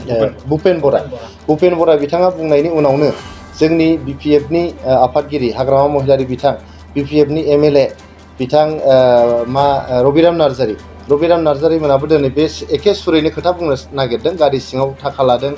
भुपेन बरा बिथाङा बुंनायनि उनावनो जोंनि बिपिएफनि आफादगिरि हाग्रामा महिलारि बिथां बिपिएफनि एमएलए बिथां रबिराम नार्जारि मोनाबो दिनै बे एखे सुरैनो खोथा बुंनो नागिरदों। गारि सिङाव थाखा लादों,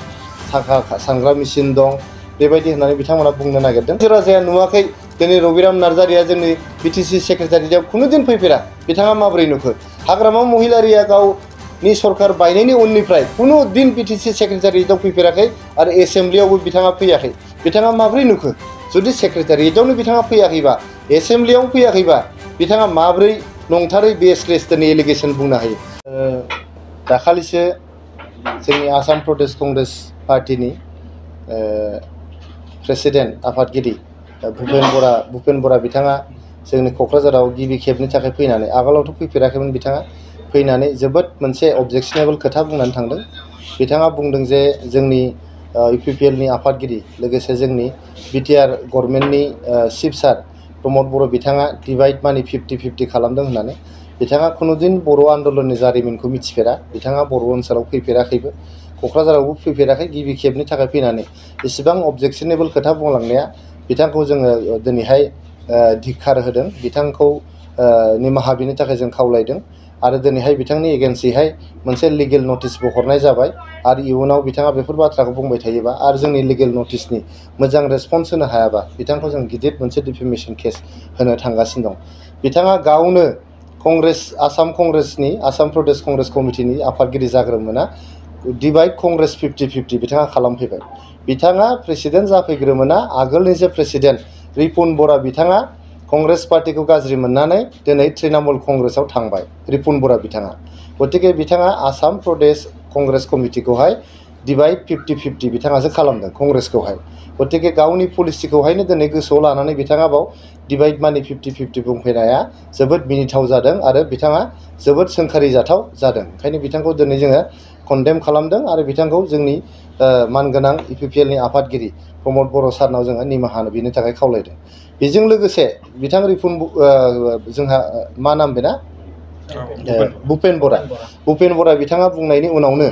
थाखा सानग्रा मेसिन दं बेबायदि होननानै बिथांमोना बुंनो नागिरदों। राजाया नुवाखै दिनै रबिराम नार्जारिया जोंनि बिटिसि सेक्रेटारियाव खुनु दिन फैफेरा। बिथाङा माबोरै नुखो? हाग्रामा महिलारिया गावनि सरकार बायनायनि उननिफ्राय खुनु दिन बिटिसि सेक्रेटारियाव फैफेराखै आरो एसेम्ब्लियावबो बिथाङा फैयाखै। बिथाङा माबोरै नुखो? जुदि सेक्रेटारियावनो बिथाङा फैयाखैबा, एसेम्ब्लियाव फैयाखैबा बिथाङा माबोरै नंथारै बेसलेस दिनै एलिगेसन बुंनो हायो? दाखालिसो जोंनि आसाम प्रदेश कंग्रेस पार्टीनि प्रेसिडेन्ट आफादगिरि भुपेन बरा बिथाङा जोंनि क'क्राझाराव गिबि खेबनि थाखाय फैनानै, आगोलावथ' फैफेराखैमोन बिथाङा, फैनानै जोबोद मोनसे अबजेक्शनेबल खोथा बुंनानै थांदों। बिथाङा बुंदों जे जोंनि इउपिपिएलनि आफादगिरि लोगोसे जोंनि बिटिआर गभर्नमेन्टनि चिफ सार प्रमद बर' बिथाङा डिभाइड मानि 50-50 खालामदों होननानै। बिथाङा खुनुदिन बर' आन्दलननि जारिमिनखौ मिथिफेरा। बिथाङा बर' ओनसोलाव फैफेराखैबो, क'क्राझारावबो फैफेराखै। गिबि खेबनि थाखाय फैनानै इसेबां अबजेक्शनेबल खोथा बुंलांनाया बिथांखौ जोङो दिनैहाय धिक्कार होदों। बिथांखौ निमाहा बिनो थाखाय जों खावलायदों आरो दिनैहाय बिथांनि एगेन्स्टैहाय मोनसे लिगेल नटिसबो हरनाय जाबाय। आरो इयुनाव बिथाङा बेफोर बाथ्राखौ बुंबाय थायोबा आरो जोंनि लिगेल नटिसनि मोजां रेसपन्स होनो हायाबा बिथांखौ जों गिदिर मोनसे डिफेमेशन केस होनो थांगासिनो दं। बिथाङा गावनो आसाम प्रदेश कंग्रेस कमिटिनि आफादगिरि जाग्रोमोना डिभाइड कंग्रेस 50-50 बिथाङा खालामफैबाय। बिथाङा प्रेसिडेन्ट जाफैग्रोमोना आगोलनि जे प्रेसिडेन्ट रिपुन बरा बिथाङा कंग्रेस पार्टीखौ गाज्रि मोननानै दिनै तृणमूल कंग्रेसाव थांबाय रिपुन बरा बिथाङा। गतिके बिथाङा आसाम प्रदेश कंग्रेस कमिटिखौहाय डिभाइड 50-50 बिथाङासो खालामदों कंग्रेसखौहाय। गतिके गावनि पलिसिखौहायनो दिनै गोसोआव लानानै बिथाङा बाव डिभाइड मानि 50-50 बुंफैनाया जोबोद मिनिथाव जादों आरो बिथाङा जोबोद सोंखारि जाथाव जादों। ओंखायनो बिथांखौ दिनै जोङो कन्डेम खालामदों आरो बिथांखौ जोंनि मानगोनां इउपिपिएलनि आफादगिरि प्रमद बर' सारनाव जोङो निमाहा बिनो थाखाय खावलायदों। बेजों लोगोसे बिथां जोंहा मा नाम बेना भुपेन बरा बिथाङा बुंनायनि उनावनो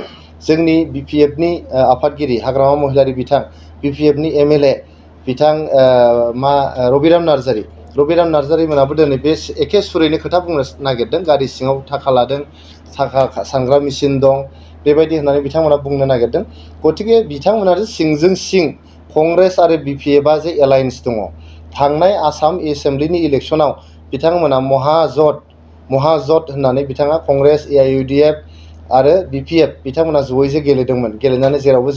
जोंनि बिपिएफनि आफादगिरि हाग्रामा महिलारि बिथां बिपिएफनि एमएलए बिथां रबिराम नार्जारि मोनाबो दिनै बे एखे सुरैनो खोथा बुंनो नागिरदों। गारि सिङाव थाखा लादों, थाखा सानग्रा मेसिन दं बेबायदि होननानै बिथांमोना बुंनो नागिरदों। गतिके बिथांमोना सिंजों सिं कंग्रेस आरो बिपिएफआ जे एलायन्स दङ, थांनाय आसाम एसेम्ब्लिनि इलेक्सनाव बिथांमोना महाजोट होननानै बिथाङा कंग्रेस एआइइउडिएफ आरो बिपिएफ बिथांमोना ज'यैसो गेलेदोंमोन। गेलेनानै जेरावबो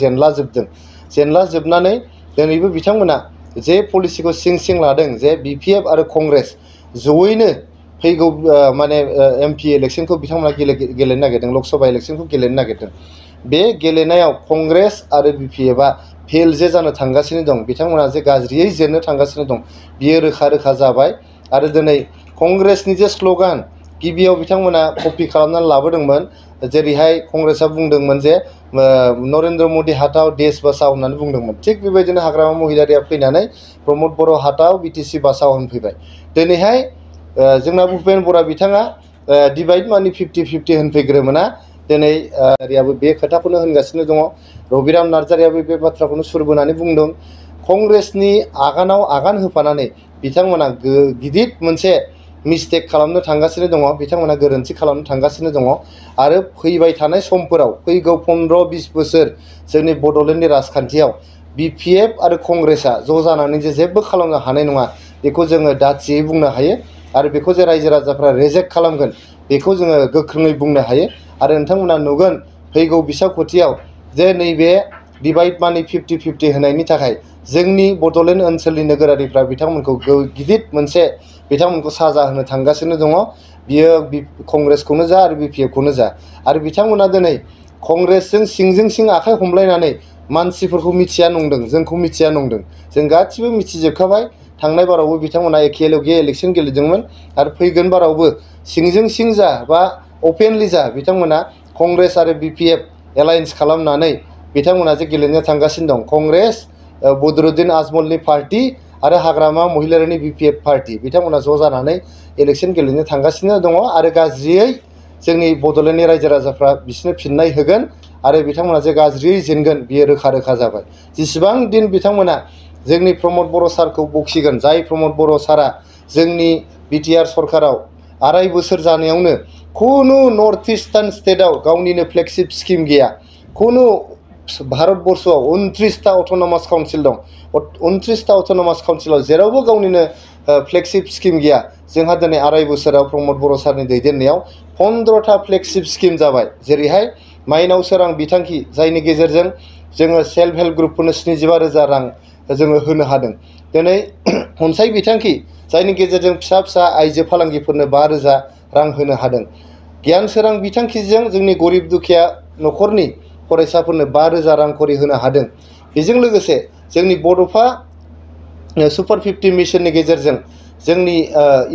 जेनलाजोबनानै दिनैबो बिथांमोना जे पलिसिखौ सिं लादों जे बिपिएफ आरो कंग्रेस ज'यैनो फैगौ एमपि इलेक्सनखौ बिथांमोना गेलेनो नागिरदों, लकसभा इलेक्सनखौ गेलेनो नागिरदों। बे गेलेनायाव कंग्रेस आरो बिपिएफआ फेल जे जानो थांगासिनो दं, बिथांमोना जे गाज्रियै जेननो थांगासिनो दं, बियो रोखा जाबाय। आरो दिनै कंग्रेसनि जे स्ल'गान गिबियाव बिथांमोना कपि खालामनानै लाबोदोंमोन, जेरैहाय कंग्रेसआ बुंदोंमोन जे नरेन्द्र मदि हाटाव देश बासाव होननानै बुंदोंमोन। थिग बेबायदिनो हाग्रामा महिलारिया फैनानै प्रमद बर' हाटाव बिटिसि बासाव होनफैबाय। दिनैहाय जोंना भुपेन बरा बिथाङा डिभाइड मानि 50-50 होनफैग्रोमोना दिनै बे खोथाखौनो होनगासिनो दङ। रबिराम नार्जारियाबो बे बाथ्राखौनो सुर बोनानै बुंदों। कंग्रेसनि आगानाव आगान होफानानै बिथांमोना गिदिर मोनसे मिस्टेक खालामनो थांगासिनो दङ, बिथांमोना गोरोन्थि खालामनो थांगासिनो दङ। आरो फैबाय थानाय समफोराव फैगौ 15-20 बोसोर जोंनि बड'लेण्डनि राजखान्थियाव बिपिएफ आरो कंग्रेसआ ज' जानानै जेबो खालामनो हानाय नङा, बेखौ जोङो दाथियै बुंनो हायो। आरो बेखौ जे रायजो राजाफ्रा रिजेक्ट खालामगोन बेखौ जोङो गोख्रोङै बुंनो हायो। आरो नोंथांमोना नुगोन फैगौ बिसायख'थियाव जे नैबे डिभाइड मानि 50-50 होनायनि थाखाय जोंनि बड'लेण्ड ओनसोलनि नोगोरारिफ्रा बिथांमोनखौ गिदिर मोनसे बिथांमोनखौ साजा होनो थांगासिनो दङ। बियो कंग्रेसखौनो जा आरो बिपिएफखौनो जा। आरो बिथांमोना दिनै कंग्रेसजों सिंजों सिं आखाइ हमलायनानै मानसिफोरखौ मिथिया नंदों, जोंखौ मिथिया नंदों। जों गासिबो मिथिजोबखाबाय। थांनाय बारावबो बिथांमोना एखेलगे इलेक्सन गेलेदोंमोन आरो फैगोन बारावबो सिंजों सिं जा बा अपेनलि जा बिथांमोना कंग्रेस आरो बिपिएफ एलायन्स खालामनानै बिथांमोना जे गेलेनो थांगासिनो दं। कंग्रेस बदरुद्दिन आजमलनि पार्टी आरो हाग्रामा महिलारिनि बिपिएफ पार्टी बिथांमोना ज' जानानै इलेक्सन गेलेनो थांगासिनो दङ। आरो गाज्रियै जोंनि बड'लेण्डनि रायजो राजाफ्रा बिसोरनो फिननाय होगोन आरो बिथांमोना जे गाज्रियै जेनगोन बियो रोखा रोखा जाबाय। जेसेबां दिन बिथांमोना जोंनि प्रमद बर' सारखौ बखिगोन, जाय प्रमद बर' सारा जोंनि बिटिआर सरकाराव 2.5 बोसोर जानायावनो खुनु नर्थ इस्टार्न स्टेटआव गावनिनो फ्लेगशिप स्किम गैया। खुनु भारतबर्षआव 29टा अट'नमास काउन्सिल दं। 29टा अट'नमास काउन्सिलाव जेरावबो गावनिनो फ्लेगशिप स्किम गैया। जोंहा दिनै 2.5 बोसोराव प्रमद बर' सारनि दैदेननायाव 15टा फ्लेगशिप स्किम जाबाय। जेरैहाय माइनाव सोरां बिथांखि, जायनि गेजेरजों जोङो सेल्फ हेल्प ग्रुपफोरनो 75,000 रां जोङो होनो हादों। दिनै अनसाय बिथांखि, जायनि गेजेरजों फिसा फिसा आइजो फालांगिफोरनो 5,000 रां होनो हादों। गियान सोरां बिथांखिजों जोंनि गरिब दुखिया न'खरनि फरायसाफोरनो 5,000 रां खरि होनो हादों। बेजों लोगोसे जोंनि बड'फा सुपार 50 मिशननि गेजेरजों जोंनि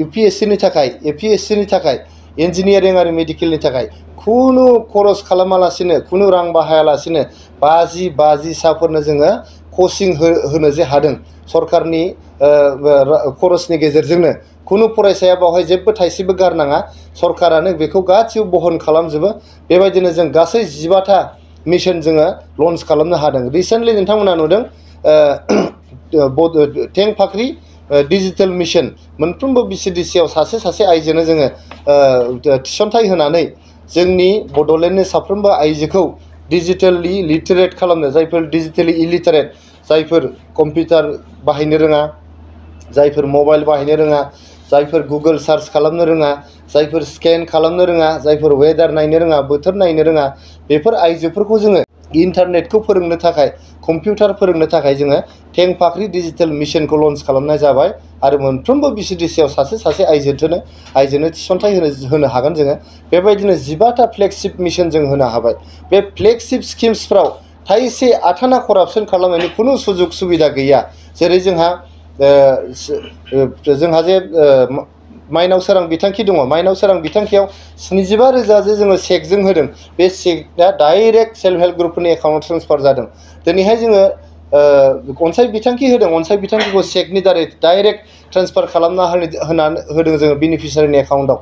UPSCनि थाखाय, APSCनि थाखाय, इन्जिनियारिं आरो मेडिकेलनि थाखाय खुनु खरस खालामालासिनो, खुनु रां बाहायालासिनो 50 साफोरनो जोङो कचिं होनो जे हादों सरकारनि खरसनि गेजेरजोंनो। खुनु फरायसाया बावहाय जेबो थाइसेबो गारनाङा, सरकारानो बेखौ गासिबो बहन खालामजोबो। बेबायदिनो जों गासै 15टा मिशन जोङो लन्च खालामनो हादों। रिसेन्टलि नोंथांमोना नुदों टेंक फाख्रि डिजिटेल मिशन, मोनफ्रोमबो BCDCआव सासे सासे आइजोनो जोङो थिसनथाइ होनानै जोंनि बड'लेण्डनि साफ्रोमबो आइजोखौ डिजिटेलि लिटारेट खालामनो, जायफोर डिजिटेलि इलिटारेट, जायफोर कम्पिउटार बाहायनो रोङा, जायफोर मबाइल बाहायनो रोङा, जायफोर गुगोल सार्च खालामनो रोङा, जायफोर स्केन खालामनो रोङा, जायफोर वेदार नायनो रोङा, बोथोर नायनो रोङा, बेफोर आइजोफोरखौ जोङो इन्टारनेटखौ फोरोंनो थाखाय, कम्पिउटार फोरोंनो थाखाय जोङो टेंक फाख्रि डिजिटेल मिशनखौ लन्च खालामनाय जाबाय। आरो मोनफ्रोमबो BCDCआव सासे सासे आइजोनो थिसनथाइ होनो हागोन जोङो। बेबायदिनो 15टा फ्लेगशिप मिशन जों होनो हाबाय। बे फ्लेगशिप स्किम्सफ्राव थाइसे आथाना करापसन खालामनायनि खुनु सुजुग सुबिदा गैया। जेरै जोंहा जे माइनाव सोरां बिथांखि दङ, माइनाव सोरां बिथांखियाव 75,000 जे जोङो चेकजों होदों, बे चेकआ डाइरेक्ट सेल्फ हेल्प ग्रुपफोरनि एकाउन्टाव ट्रेन्सफार जादों। दिनैहाय जोङो अनसाय बिथांखि होदों, अनसाय बिथांखिखौ चेकनि दारै डाइरेक्ट ट्रेन्सफार खालामना होदों जोङो बेनिफिसियारिनि एकाउन्टाव।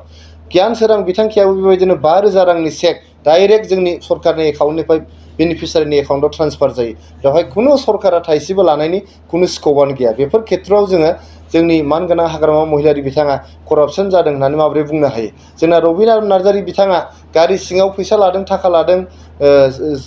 गियान सोरां बिथांखियाबो बेबायदिनो 5,000 रांनि चेक डाइरेक्ट जोंनि सरकारनि एकाउन्टनिफ्राय बेनिफिसियारिनि एकाउन्टाव ट्रान्सफार जायो। बेवहाय खुनु सरकारा थाइसेबो लानायनि खुनु स्क'पआनो गैया। बेफोर खेथ्रआव जोङो जोंनि मानगोनां हाग्रामा महिलारि बिथाङा करापसन जादों होननानै माबोरै बुंनो हायो? जोंना रबिनाथ नार्जारि बिथाङा गारि सिङाव फैसा लादों, थाखा लादों,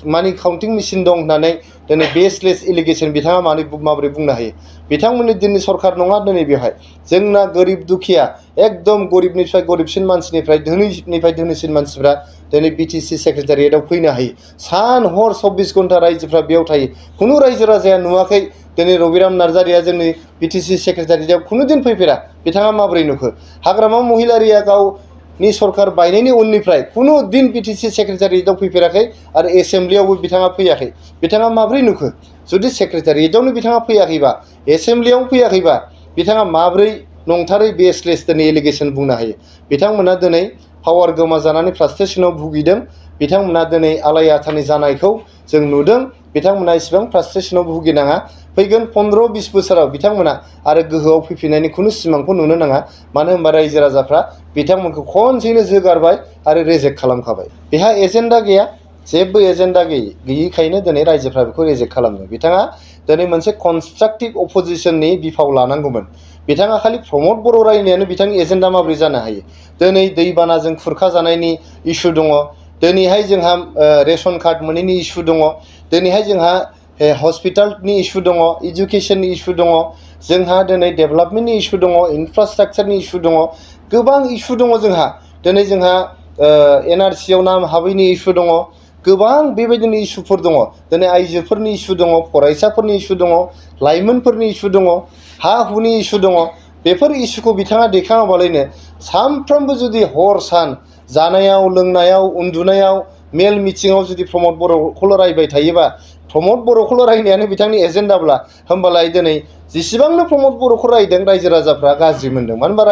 मानि काउन्टिं मेसिन दं होननानै दिनै बेसलेस एलिगेसन बिथाङा माबोरै बुंनो हायो? बिथांमोननि दिननि सरकार नङा दिनै बेवहाय। जोंना गोरिब दुखिया, एकदम गरिबनिफ्राय गरिबसिन मानसिनिफ्राय धोनिनिफ्राय धोनिसिन मानसिफ्रा दिनै BTC सेक्रेटारियेटआव फैनो हायो। सान हर 24 घन्टा रायजोफ्रा बेयाव थायो। खुनु रायजो राजाया नुवाखै दिनै रबिराम नार्जारिया जोंनि BTC सेक्रेटारियेटआव खुनु दिन फैफेरा। बिथाङा माबोरै नुखो? हाग्रामा महिलारिया गावनि सरकार बायनायनि उननिफ्राय खुनु दिन BTC सेक्रेटारियेटआव फैफेराखै आरो एसेम्ब्लियावबो बिथाङा फैयाखै। बिथाङा माबोरै नुखो? जुदि सेक्रेटारियेटआवनो बिथाङा फैयाखैबा, एसेम्ब्लियाव फैयाखैबा, बिथाङा माबोरै नंथारै बेसलेस दिनै एलिगेसन बुंनो हायो? बिथांमोना दिनै पावार गोमाजानानै फ्रास्ट्रेसनाव भुगिदों। बिथांमोना दिनै आलाय आथानि जानायखौ जों नुदों। बिथांमोना इसेबां फ्रास्ट्रेसनाव भुगिनाङा। फैगोन 15-20 बोसोराव बिथांमोना आरो गोहोआव फैफिननायनि खुनु सिमांखौ नुनो नाङा। मानो होनबा रायजो राजाफ्रा बिथांमोनखौ खनसेनो जोगारबाय आरो रिजेक्ट खालामखाबाय। बेहा एजेन्डा गैया, जेबो एजेन्डा गैयिखायनो दिनै रायजोफ्रा बेखौ रिजेक्ट खालामदों। बिथाङा दिनै मोनसे कनस्ट्राक्टिभ अपोजिशननि बिफाव लानांगौमोन। बिथाङा खालि प्रमद बर' रायनायानो बिथांनि एजेन्डा माबोरै जानो हायो? दिनै दैबानाजों खुरखा जानायनि इस्यु दङ, दिनैहाय जोंहा रेशन कार्ड मोनैनि इस्यु दङ, दिनैहाय जोंहा हस्पिटालनि इस्यु दङ, इडुकेसननि इस्यु दङ, जोंहा दिनै डेभेलपमेन्टनि इस्यु दङ, इनफ्रास्ट्राक्चारनि इस्यु दङ, गोबां इस्यु दङ जोंहा। दिनै जोंहा NRCआव नाम हाबैनि इस्यु दङ, गोबां बेबायदिनो इस्युफोर दङ। दिनै आइजोफोरनि इस्यु दङ, फरायसाफोरनि इस्यु दङ, लाइमोनफोरनि इस्यु दङ, हा हुनि इस्यु दङ। बेफोर इस्युखौ बिथाङा दैखाङाबालायनो सानफ्रोमबो जुदि हर सान जानायाव, लोंनायाव, उन्दुनायाव, मेल मिटिङाव जुदि प्रमद बर'खौल' रायबाय थायोबा, प्रमद बर'खौल' रायनायानो बिथांनि एजेन्डाब्ला, होमबालाय दिनै जेसेबांनो प्रमद बर'खौ रायदों रायजो राजाफ्रा गाज्रि मोनदों। मानो होनबा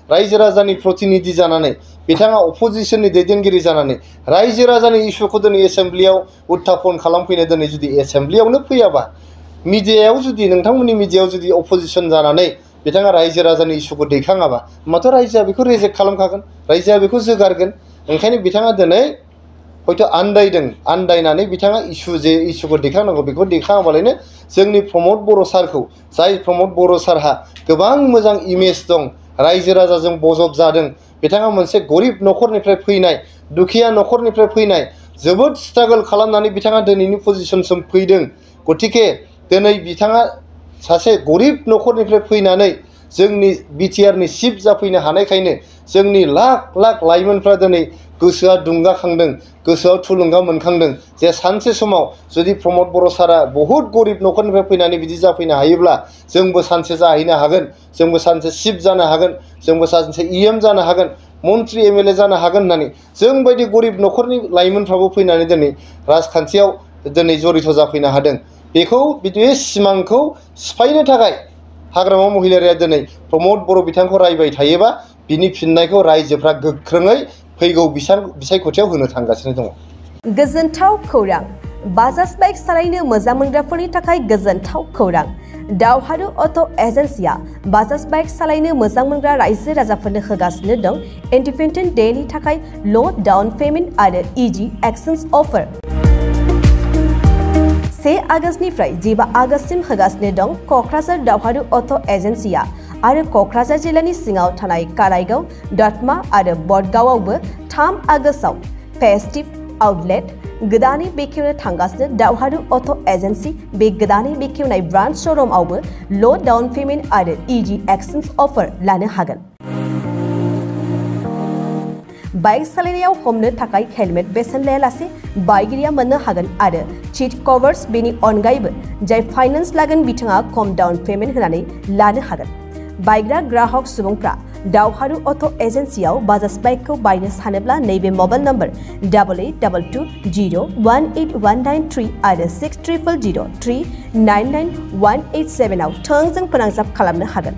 रायजो राजानि प्रतिनिधि जानानै, बिथाङा अपोजिशननि दैदेनगिरि जानानै रायजो राजानि इस्युखौ दिनै एसेम्ब्लियाव उत्थापन खालामफैनो दिनै जुदि एसेम्ब्लियावनो फैयाबा, मिडियायाव जुदि नोंथांमोननि मिडियायाव जुदि अपोजिशन जानानै बिथाङा रायजो राजानि इस्युखौ दैखाङाबा, होमबाथ' रायजोआ बेखौ रिजेक्ट खालामखागोन, रायजोआ बेखौ जोगारगोन। ओंखायनो बिथाङा दिनै हयथ' आन्दायनानै बिथाङा इसुखौ देखायनांगौ बेखौ देखायाबालायनो जोंनि प्रमद बर' सारखौ जाय प्रमद बर' सारहा गोबां मोजां इमेज दं रायजो राजाजों बजब जादों बिथाङा मोनसे गरिब न'खरनिफ्राय फैनाय दुखिया न'खरनिफ्राय फैनाय जोबोद स्ट्रागल खालामनानै बिथाङा दिनैनि पजिशनसिम फैदों गतिके दिनै बिथाङा सासे गरिब न'खरनिफ्राय फैनानै जोंनि बिटिआरनि चिफ जाफैनो हानायखायनो जोंनि लाख लाख लाइमोनफ्रा दिनै गोसोआ दुंगाखांदों गोसोआव थुलुंगा मोनखांदों जे सानसे समाव जुदि प्रमद बर' सारा बहुद गरिब न'खरनिफ्राय फैनानै बिदि जाफैनो हायोब्ला जोंबो सानसे जाहैनो हागोन जोंबो सानसे चिफ जानो हागोन जोंबो सानसे इएम जानो हागोन मन्त्रि एमएलए जानो हागोन होननानै जोंबायदि गरिब न'खरनि लाइमोनफ्राबो फैनानै दिनै राजखान्थियाव दिनै जरित जाफैनो हादों बेखौ बे सिमांखौ सिफायनो थाखाय हाग्रामा महिलारिया दिनै प्रमद बर' बिथांखौ रायबाय थायोबा बिनि फिननायखौ रायजोफ्रा गोख्रोङै फैगौ बिसायख'थियाव होनो थांगासिनो दङ। गोजोनथाव खौरां बाजाज बाइक सालायनो मोजां मोनग्राफोरनि थाखाय गोजोनथाव खौरां दावहारु अट' एजेन्सिया बाजाज बाइक सालायनो मोजां मोनग्रा रायजो राजाफोरनो होगासिनो दं इन्डिपेन्डेन्ट डेनि थाखाय ल' डाउन पेमेन्ट आरो इजि एक्सचेन्ज अफार 1 आगष्टनिफ्राय 15 आगष्टसिम होगासिनो दं क'क्राझार दावहारु अट' एजेन्सिया आरो क'क्राझार जिल्लानि सिङाव थानाय काराइगाव दतमा आरो बडगावआवबो 3 आगष्टआव फेस्टिभ आउटलेट गोदानै बेखेवनो थांगासिनो दावहारु अट' एजेन्सि बे गोदानै बेखेवनाय ब्रान्च श'रुमआवबो ल' डाउन पेमेन्ट आरो इजि एक्सचेन्ज अफार लानो हागोन। बाइक सालायनायाव हमनो थाखाय हेलमेट बेसेन लायालासे बाइगिरिया मोननो हागोन आरो सीट कभार्स बेनि अनगायैबो जाय फाइनेन्स लागोन बिथाङा खम डाउन पेमेन्ट होनानै लानो हागोन। बायग्रा ग्राहक सुबुंफ्रा दावहारु अट' एजेन्सियाव बाजाज बाइकखौ बायनो सानोब्ला नैबे मबाइल नम्बर 8822018193 आरो 6300399187 आव थोंजों फोनांजाब खालामनो हागोन।